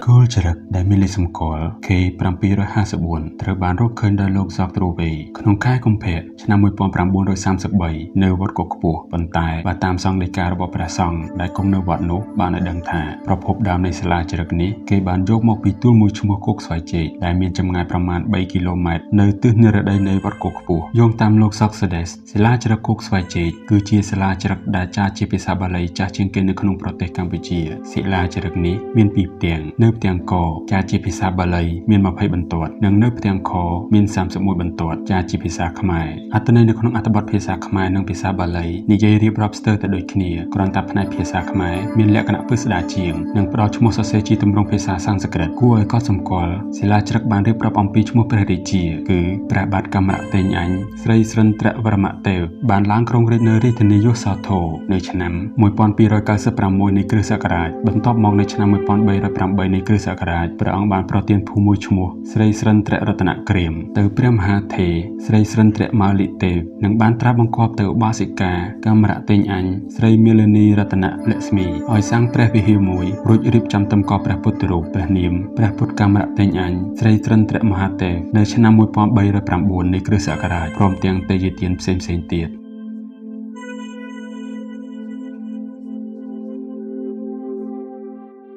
គោលចរិកដែលមានលេខសម្គាល់ K754 ត្រូវបានរកឃើញដោយលោក សក ទ្រូវេ ក្នុងខែកុម្ភៈឆ្នាំ1933នៅវត្តគោកខ្ពស់ប៉ុន្តែបើតាមសង្ឃដីការបស់ព្រះសង្ឃដែលគង់នៅវត្តនោះបានឲ្យដឹងថាប្រភពដើមនៃសិលាចារឹកនេះគេបានយកមកពីទួលមួយឈ្មោះគោកស្វាយចេកដែលមានចម្ងាយប្រមាណ3គីឡូម៉ែត្រនៅទិសនិរតីនៃវត្តគោកខ្ពស់យោងតាមលោកសកសេដេសសិលាចារឹកគោកស្វាយចេកគឺជាសិលាចារឹកដែលចារជាភាសាបាលីចាស់ជាងគេនៅក្នុងប្រទេសកម្ពុជាសិលាចារឹកនេះមានពីរផ្ទាំងនៅផ្ទាំងកចារជាភាសាបាលីមាន20បន្ទាត់និងនៅផ្ទាំងខមាន31បន្ទាត់ចារជាភាសាខ្មែរអត្ថន័យនៅក្នុងអត្ថបទភាសាខ្មែរនិងភាសាបាលីនិយាយរៀបរាប់ស្ទើរតែដូចគ្នាគ្រាន់តែផ្នែកភាសាខ្មែរមានលក្ខណៈពិស្ដារជាងនិងផ្ដល់ឈ្មោះសរសេរជាទម្រង់ភាសាសំស្ក្រឹតគួរឲ្យកត់សម្គាល់សិលាចារឹកបានរៀបរាប់អំពីឈ្មោះព្រះរាជាគឺព្រះបាទកាមរតេញអញស្រីស្រិន្ទ្រវរមទេវបានឡើងគ្រងរាជ្យនៅរាជធានីយសោធរនៅឆ្នាំ1296នៃគ្រិស្តសករាជបន្ទាប់មកនៅឆ្នាំ1308នៃគ្រិស្តសករាជព្រះអង្គបានប្រទានភូមិមួយឈ្មោះស្រីស្រិន្ទ្ររតនក្រាមទៅព្រះមហាថេរស្រីស្រិន្ទ្រម៉ាលិទេវនិងបានត្រាស់បង្គាប់ទៅឧបាសិកាកាមរតេញអញស្រីមាលនីរតនលក្ស្មីឲ្យសាងព្រះវិហារមួយរួចរៀបចំតម្កល់ព្រះពុទ្ធរូបព្រះនាមព្រះពុទ្ធកាមរតេញអញស្រីស្រិន្ទ្រមហាទេវនៅឆ្នាំ1309នៃគ្រិស្តសករាជព្រមទាំងទេយ្យទានផ្សេងៗទៀត។